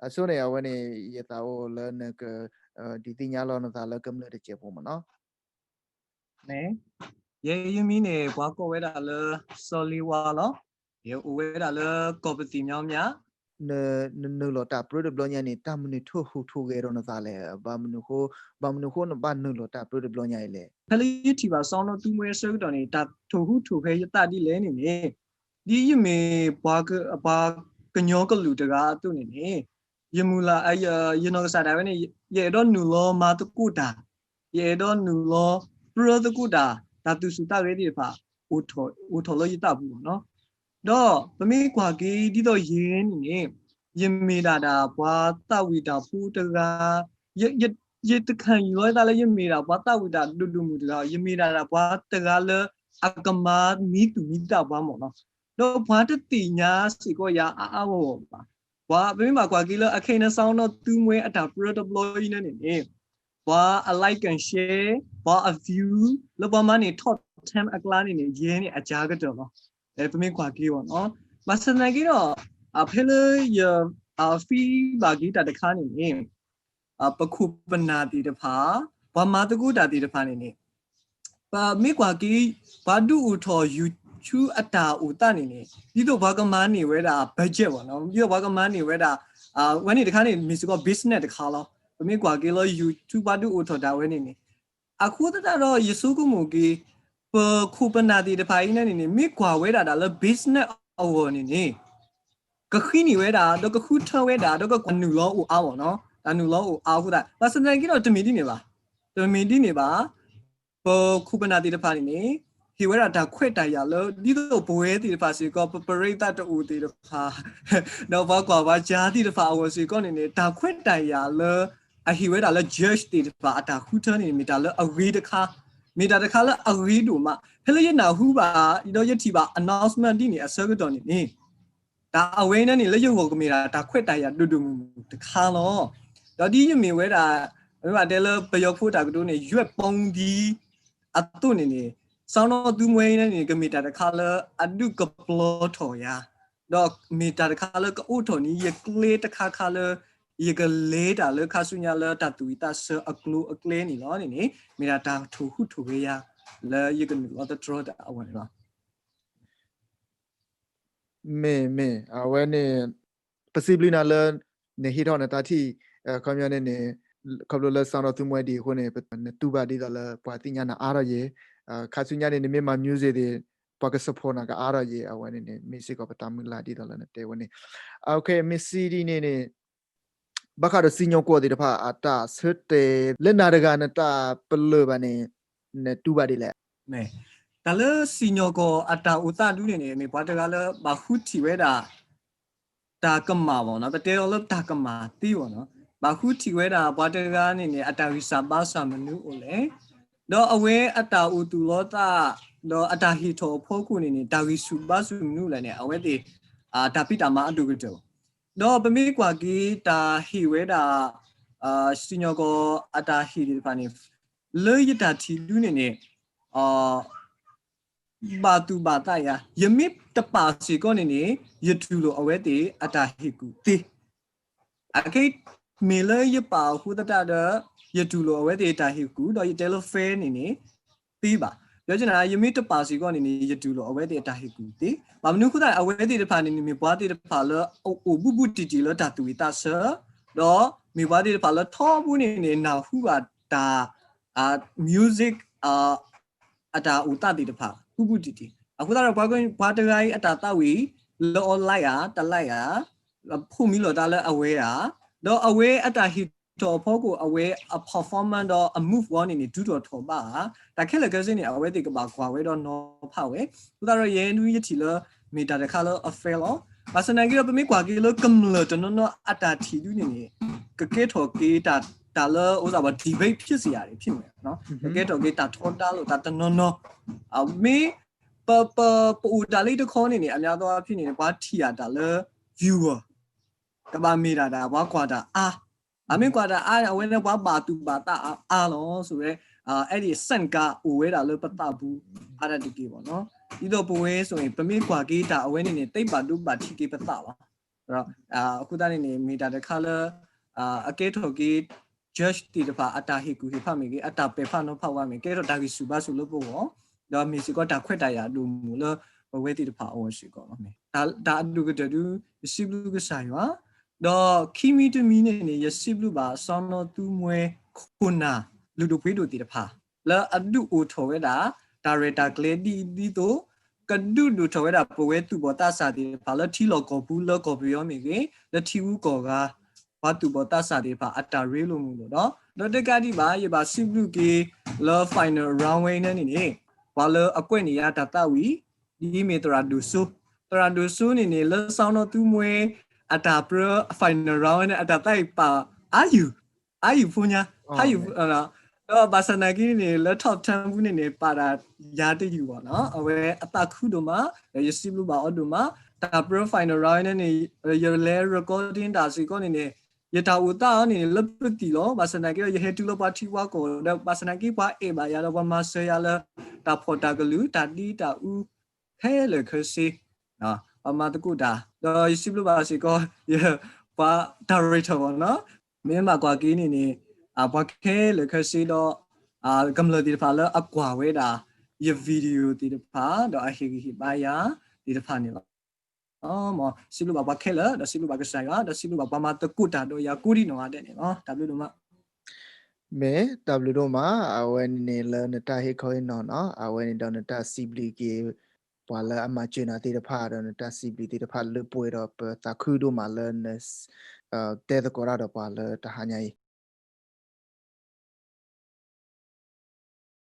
အဆိန့ၣ် အဝဲန့ၣ် ယသးအိၣ်လၢနက ဒုးသ့ၣ်ညါလီၤနသးလၢကမျၢၢ်တစဲးဖိမ့ၢ်နီၤ. ယဲယမံၤန့ၣ် ပှၤကိးဝဲဒၣ်လၢ စီၤလ့ဝါလီၤ. ယအိၣ်ဝဲဒၣ်လၢကီၢ်ပသံၣ်မၠီမၠး နနုာ်လီၤတၢ်ပြၢတဘျီညါန့ၣ် တၢ်မနုၤထိၣ်ဟူးထိၣ်ဂဲၤဒီးနသးလဲၣ်. ဘၣ်မနုၤဃိ ဘၣ်မနုၤဃိနဘၣ်နုာ်လီၤတၢ်ပြၢတဘျီညါအံၤလဲၣ်. ဖဲလၢယထံၣ်ဘၣ်စီၤနီၣ်သူမှဲအဆၢကတီၢ်န့ၣ် တၢ်ထိၣ်ဟူးထိၣ်ဂဲၤယသးဒ်လဲၣ်န့ၣ်န့ၣ် ဒ်ယမ့ၢ်ပှၤက ပှၤကညီကလုာ်တဂၤအသိးန့ၣ်န့ၣ် ယမုၢ်လၢ် ယနီၢ်ကစၢ်ဒၣ်ဝဲန့ၣ် ယအဲၣ်ဒိးနုာ်လီၤမၤသကိးတၢ်, ယအဲၣ်ဒိးနုာ်လီၤပြၢသကိးတၢ်, တၢ်သူၣ်ဆူၣ်သးဂဲၤသ့ၣ်တဖၣ် အိၣ်ထီၣ်လၢယသးပူၤမ့ၢ်နီၤ. ဒီးပမ့ၢ်ကွၢ်က့ၤဒ်သိးယဲန့ၣ်န့ၣ် ယမ့ၢ်ဒၣ်တၢ်ပှၤသးဝံၣ်တၢ်ဖိတဂၤ, ယ ယတခါယံာ်လီၤယသးလၢယမ့ၢ်ဒၣ်ပှၤသးဝံၣ်တၢ်ဒိၣ်ဒိၣ်မုၢ်မုၢ်တဂၤ, ယမ့ၢ်ဒၣ်တၢ်ပှၤတဂၤလၢအကမၤမံသူၣ်မံသးပှၤမ့ၢ်နီၤ. ဒီးပှၤတသ့ၣ်ညါစ့ၢ်ကီးယၤအါအါဂီၢ်ဂီၢ်ဘၣ်. ပှၤပမ့ၢ်ဘၣ်ကွၢ်က့ၤလၢအခဲအံၤန့ၣ် စီၤနီၣ်သူမှဲအတၢ်ပြၢတဘျီအံၤန့ၣ်န့ၣ် ပှၤအ like and share ပှၤအ view လၢပှၤမၤန့ၢ် top ten အကျါန့ၣ်န့ၣ် ယဲန့ၣ်အကါကတၢၢ်လီၤ. ပမ့ၢ်ကွၢ်က့ၤအီၤနီၤ. ဘၣ်ဆၣ်သနာ်က့ဒီး ဖဲလၢယ feel ဘၣ်က့ၤတၢ်တခါန့ၣ်န့ၣ် ပခိၣ်ပနၢ်သ့ၣ်တဖၣ်, ပှၤမၤသကိးတၢ်သ့ၣ်တဖၣ်န့ၣ်န့ၣ် ပမ့ၢ်ကွၢ်က့ၤ ပှၤဒုးအိၣ်ထီၣ် YouTube အတၢ်အိၣ်သးန့ၣ်န့ၣ် ဒ်သိးပှၤကမၤန့ၢ်ဝဲဒၣ် budget ဘၣ်နီၤ, ဒ်သိးပှၤကမၤန့ၢ်ဝဲဒၣ် ဝဲန့ၣ်တခါန့ၣ် မ့ၢ်စ့ၢ်ကီး business တခါလီၤ. ပမ့ၢ်ကွၢ်က့ၤလၢ YouTube ပှၤဒုးအိၣ်ထီၣ်တၢ်ဝဲန့ၣ်န့ၣ် အဃိသတးဒီး ယဆိကမိၣ်က့ၤ ပခိၣ်ပနၢ်သ့ၣ်တဖၣ်အံၤန့ၣ်န့ၣ် မ့ၢ်ကွၢ်ဝဲဒၣ်တၢ်လၢ business အဂီၢ်န့ၣ်န့ၣ် ကဃုန့ၢ်ဝဲဒၣ် ဒီးကဃုထၢဝဲဒၣ် ဒီးကကွၢ်နုာ်လီၤအိၣ်အါဘၣ်နီၤ, တၢ်နုာ်လီၤအိၣ်အါအဃိသတး ဘၣ်ဆၣ်သနာ်က့ဒီး တမ့ၢ်ဒ်န့ၣ်ဘၣ်, တမ့ၢ်ဒ်န့ၣ်ဘၣ်. ပခိၣ်ပနၢ်သ့ၣ်တဖၣ်န့ၣ်န့ၣ် ဟ့ၣ်ဝဲဒၣ်တၢ်ခွဲးတၢ်ယာ်လၢ ဒ်သိးပဝဲသ့ၣ်တဖၣ်စ့ၢ်ကီး ပပရံသးတအိၣ်သ့ၣ်တဖၣ် ဒီးပှၤကွၢ်ပှၤကၢသ့ၣ်တဖၣ်အဂီၢ်စ့ၢ်ကီးန့ၣ်န့ၣ် တၢ်ခွဲးတၢ်ယာ်လၢ အဟ့ၣ်ဝဲဒၣ်လၢ judge သ့ၣ်တဖၣ်အတၢ်ဃုထၢန့ၣ်န့ၣ် မ့ၢ်တၢ်လၢအဂ့ၤတခါ, မ့ၢ်တၢ်တခါလၢအဂ့ၤဒိၣ်မး. ဖဲလၢယနၢ်ဟူဘၣ် ဒီးယထံၣ်ဘၣ် announcement ဒ်န့ၣ်အဆၢကတီၢ်န့ၣ်န့ၣ် တၢ်အဝဲန့ၣ်န့ၣ် လၢယဂီၢ်ကမ့ၢ်ဒၣ် တၢ်ခွဲးတၢ်ယာ်ဒိၣ်ဒိၣ်မုၢ်မုၢ်တခါလီၤ. ဒီးဒ်ယမ့ၢ်ဝဲဒၣ် မ့ၢ်ဘၣ်တဲလၢပယီၤဖိတၢ်ကတိၤန့ၣ် ရွက်ပေါင်သီး အသိးန့ၣ်န့ၣ် စီၤနီၣ်သူမှဲအံၤန့ၣ် ကမ့ၢ်တၢ်တခါလၢအဒုးကပျီထီၣ်ယၤ, ဒီးမ့ၢ်တၢ်တခါလၢကအိးထီၣ်န့ၢ်ယကျဲတခါခါလၢ ယကလဲၤတၢ်လၢခါဆူညါလၢတၢ်သူၣ်ဝံၣ်သးဆၢအကျိၤအကျဲန့ၣ်လီၤန့ၣ်န့ၣ် မ့ၢ်ဒၣ်တၢ်ထိၣ်ဟူးထိၣ်ဂဲၤယၤ လၢယကနုာ်လီၤသတြီတၢ်အဂီၢ်န့ၣ်လီၤ. မ့ၢ် မ့ၢ် အဝဲန့ၣ် ပစံးဘျုးနၤလၢ နဟ့ၣ်ထီၣ်နတၢ်ထံၣ် ခီပညီန့ၣ်န့ၣ် ခီဖျိလၢစီၤနီၣ်သူမှဲဒံးအဃိန့ၣ် နတူၢ်ဘၣ်ဒ်သိးလၢပှၤသ့ၣ်ညါနၤအါထီၣ်ယဲၢ်, ခါဆူညါန့ၣ် နမ့ၢ်မၤ music သ့ၣ် ပှၤက support နၤကအါထီၣ်ယဲၢ် အဝဲန့ၣ်န့ၣ် မ့ၢ်စ့ၢ်ကီးပတၢ်မုၢ်လၢ်ဒ်သိးလၢနတဲဝဲန့ၣ်. အခဲ မ့ၢ်စံးဒ်န့ၣ်န့ၣ် ဘၣ်ဃးဒီးစံၣ်ညီၣ်ကွီၢ်သ့ၣ်တဖၣ် အတၢ်ဆၢတဲာ်လၢနၤတဂၤနတၢ်ပလၢၢ်ဘၣ်န့ၣ် နတူၢ်ဘၣ်ဒ်လဲၣ်. တၢ်လၢစံၣ်ညီၣ်ကွီၢ်အတၢ်အိၣ်သးဒုန့ၣ်န့ၣ် မ့ၢ်ပှၤတဂၤလၢဘၣ်ဃုထံၣ်ဝဲဒၣ် တၢ်ကမၣ်ဘၣ်နီၤ, ပတဲလီၤလၢတၢ်ကမၣ်သ့ဘၣ်နီၤ, ဘၣ်ဃုထံၣ်ဝဲဒၣ်ပှၤတဂၤန့ၣ်န့ၣ် အတၢ်ဂံၢ်စၢ်ဘါစၢ်မနုၤအိၣ်လဲၣ်, ဒီးအဝဲအတၢ်အိၣ်သူၣ်လီၤသး ဒီးအတၢ်ဟ့ၣ်ထီၣ်အဖီခိၣ်န့ၣ်န့ၣ် တၢ်ဂံၢ်ဆူၣ်ဘါဆူၣ်မနုၤလဲၣ်န့ၣ် အဝဲသ့ၣ် တၢ်ဖံးတၢ်မၤအဒိၣ်ကတၢၢ်လီၤ. ဒီးပမ့ၢ်ကွၢ်က့ၤတၢ်ဟ့ၣ်ဝဲဒၣ် စံၣ်ညီၣ်ကွီၢ်အတၢ်ဟ့ၣ်သ့ၣ်တဖၣ်န့ၣ် လၢယတၢ်ထံၣ်ဒုန့ၣ်န့ၣ် ဘၣ်သူၣ်ဘၣ်သးယၤ, ယမ့ၢ်တပာ်စ့ၢ်ကီးန့ၣ်န့ၣ် ယတူၢ်လိာ်အဝဲသ့ၣ်အတၢ်ဟ့ၣ်ကူၣ်သ့. အခဲ မ့ၢ်လၢယပာ်အဃိသတးဒီး ယတူၢ်လိာ်အဝဲသ့ၣ်တၢ်ဟ့ၣ်ကူၣ် ဒီးယတဲလၢ fair န့ၣ်န့ၣ် သ့ဘၣ်. ဒီးယနာ် ယမ့ၢ်တပာ်စ့ၢ်ကီးန့ၣ်န့ၣ် ယတူၢ်လိာ်အဝဲသ့ၣ်အတၢ်ဟ့ၣ်ကူၣ်သ့. ဘၣ်မနုၤအဃိသတး အဝဲသ့ၣ်တဖၣ်န့ၣ်န့ၣ် မ့ၢ်ပှၤသ့ၣ်တဖၣ်လၢအအိၣ်ဘူးဘူးတံၢ်တံၢ်လၢတၢ်သူၣ်ဝံၣ်သးဆၢ, ဒီးမ့ၢ်ပှၤသ့ၣ်တဖၣ်လၢထီဘိန့ၣ်န့ၣ် နၢ်ဟူဘၣ်တၢ် music အတၢ်အိၣ်သးသ့ၣ်တဖၣ် ဘူးဘူးတံၢ်တံၢ်. အဃိသတးဒီး ပှၤတဂၤအံၤအတၢ်သးဝံၣ် လၢအီၤ like ဧါ တ like ဧါ, ဖိးမံလိာ်သးလၢအဝဲဧါ, ဒီးအဝဲအတၢ်ဟ့ၣ်ထီၣ်အဖီခိၣ် အဝဲအ performance ဒီးအ move on န့ၣ်န့ၣ် တုၤထီၣ်ထီၣ်ဘးဧါ, တၢ်ခဲလၢာ်ခဲဆ့န့ၣ် အဝဲသ့ၣ်ကဘၣ်ကွၢ်ဝဲဒီးနီၤဖးဝဲ. အဃိသတးဒီး ယဲဒုယထံၣ်လၢ မ့ၢ်တၢ်တခါလၢအ fair လီၤ. ဘၣ်ဆၣ်သနာ်က့ဒီး ပမ့ၢ်ကွၢ်က့ၤလၢကမျၢၢ်တနီၤနီၤအတၢ်ထံၣ်ဒုန့ၣ်န့ၣ် ကကဲထီၣ်က့ၤတၢ်လၢ အိၣ်စ့ၢ်ကီး debate ဖြစ်စရာတွေဖြစ်မယ်, ကကဲထီၣ်က့ၤတၢ်ထီဒါလိာ်သးတနီၤနီၤ. မ့ၢ် ပ ပ ပအိၣ်တၢ်လၢတခီန့ၣ်န့ၣ် အများသောအားဖြင့်န့ၣ် ပှၤထံၣ်အတၢ်လၢ viewer ကဘၣ်မ့ၢ်ဒၣ်တၢ် ပှၤကွၢ်တၢ်အါ, အမ့ၢ်ကွၢ်တၢ်အါ အဝဲန့ၣ်ပှၤဘၣ်သူၣ်ဘၣ်သးအါအါလီၤ ဆိုတဲ့ အဲဒီ စံက အိၣ်ဝဲဒၣ်လၢပသးပူၤ အါဒၣ်တက့ၢ်ဘၣ်နီၤ. ဒ်သိးပဝဲဆိုရင် ပမ့ၢ်ကွၢ်က့ၤတၢ်အဝဲန့ၣ်န့ၣ် သိပ်းဘၣ်ဒိဘၣ်ထံးက့ၤပသးဘၣ်. အဃိသတးန့ၣ်န့ၣ် မ့ၢ်တၢ်တခါလၢ အကဲထီၣ်က့ၤ judge သ့ၣ်တဖၣ် အတၢ်ဟ့ၣ်ကူၣ်ဟ့ၣ်ဖးမ့ၢ်ဂ့ၤ, အတၢ်ပဲာ်ဖးနီၤဖးဝဲမ့ၢ်ဂ့ၤ, ကဲထီၣ်တၢ်ဂံၢ်ဆူၣ်ဘါဆူၣ်လၢပဂီၢ်, ဒီးမ့ၢ်စ့ၢ်ကီးတၢ်ခွဲးတၢ်ယာ်ဒိၣ်မးလၢ ပဝဲသ့ၣ်တဖၣ်အဂီၢ်စ့ၢ်ကီးလီၤ. တၢ်အဒိၣ်ကတၢၢ်ဒု ယစံးဘျုးကစၢ်ယွၤ, ဒီးခံမံၤတမံၤန့ၣ်န့ၣ် ယစံးဘျုးဘၣ် စီၤနီၣ်သူမှဲခိၣ်နၢ် လုၢ်ဒိၣ်ပှ့ၤဒိၣ်သ့ၣ်တဖၣ် လၢအဒုးအိၣ်ထီၣ်ဝဲဒၣ် တၢ်ရဲၣ်တၢ်ကျဲၤဒ်အံၤဒ်သိး ကဒုးဒိၣ်ထီၣ်ဝဲဒၣ် ပဝဲသူၣ်ဘီၣ်သးစၢ်သ့ၣ်တဖၣ် လၢထံလီၢ်ကီၢ်ပူၤလၢကီၢ်ပယီၤမ့ၢ်ဂ့ၤ, လၢထံဂုၤကီၢ်ဂၤ ပှၤသူၣ်ဘီၣ်သးစၢ်သ့ၣ်တဖၣ် အတၢ်ရ့လိာ်မုာ်လိာ်ဒီး ဒီးတကးဒံးဘၣ် ယဘၣ်စံးဘျုးက့ၤ လၢ final round ဝဲန့ၣ်န့ၣ်န့ၣ် ပှၤလၢအကွဲးန့ၢ်ယၤတၢ်သးဝံၣ် ဒ်အမ့ၢ်သရၣ်ဒိၣ်စိ, သရၣ်ဒိၣ်စိန့ၣ်န့ၣ် လၢစီၤနီၣ်သူမှဲအတၢ်ပြၢ final round ဝဲန့ၣ် အတၢ်သးဝံၣ်ပာ် အါယုၢ် အါယုၢ်ဖိညါ အါယုၢ်, ဒီးဘၣ်ဆၣ်နာ်က့န့ၣ် လၢ top ten ပူၤန့ၣ်န့ၣ် ပာ်ဒၣ်ယၤတယုၢ်ဘၣ်နီၤ, အဝဲအသးခုဒိၣ်မး ဒီးယစံးဘျုးဘၣ်အီၤဒိၣ်မး, တၢ်ပြၢ final round ဝဲန့ၣ်န့ၣ် ယလဲၤ recording တၢ်စ့ၢ်ကီးန့ၣ်န့ၣ် ယတၢ်အိၣ်သးအီၤန့ၣ်န့ၣ် လၢပသံၣ်လီၤ, ဘၣ်ဆၣ်နာ်က့ဒီး ယဟဲတုၤလၢပှၤထံပှၤကီၢ်ဒီး ဘၣ်ဆၣ်နာ်က့ပှၤအဲၣ်ဘၣ်ယၤဒီး ပှၤမၤစၢၤယၤလၢ တၢ်ဖီၣ်တၢ်ကလုာ် တၢ်ဒ့တၢ်အူ ခဲလၢာ်ခဲဆ့ ပှၤမၤသကိးတၢ်, ဒီးယစံးဘျုးဘၣ်စ့ၢ်ကီး ယ ပှၤ director ဘၣ်နီၤ, မ့ၢ်မၤကွၢ်က့ၤန့ၣ်န့ၣ် ပှၤခဲလၢာ်ခဲဆ့ဒီး ကမျၢၢ်သ့ၣ်တဖၣ်လၢအကွၢ်ဝဲဒၣ် ယ video သ့ၣ်တဖၣ် ဒီးအဟ့ၣ်ဂံၢ်ဟ့ၣ်ဘါယၤသ့ၣ်တဖၣ်န့ၣ်လီၤ. မ်စံးဘျုးဘၣ်ပှၤခဲလၢာ် ဒီးစံးဘျုးဘၣ်ကစၢ်ယွၤ ဒီးစံးဘျုးဘၣ်ပှၤမၤသကိးတၢ်ဒီးယၤကိးဒံးနီၢ်ဂၤဒဲးန့ၣ်လီၤ. တၢ်ဘျုးဒိၣ်မး. မ့ၢ်တၢ်ဘျုးဒိၣ်မး, အဝဲန့ၣ်န့ၣ်လၢနတၢ်ဟ့ၣ်ခီဟ့ၣ်နီၤနီၤ, အဝဲန့ၣ်ဒီးနတၢ်စံးဘျုးက့ၤ ပှၤလၢအမၤစၢၤနၤသ့ၣ်တဖၣ် ဒီးနတၢ်စံးဘျုးသ့ၣ်တဖၣ်လၢပှဲၤဒီး ပသးခုဒိၣ်မးလၢန တဲသကိးတၢ်ဒီးပှၤလၢတဟါညါအံၤ.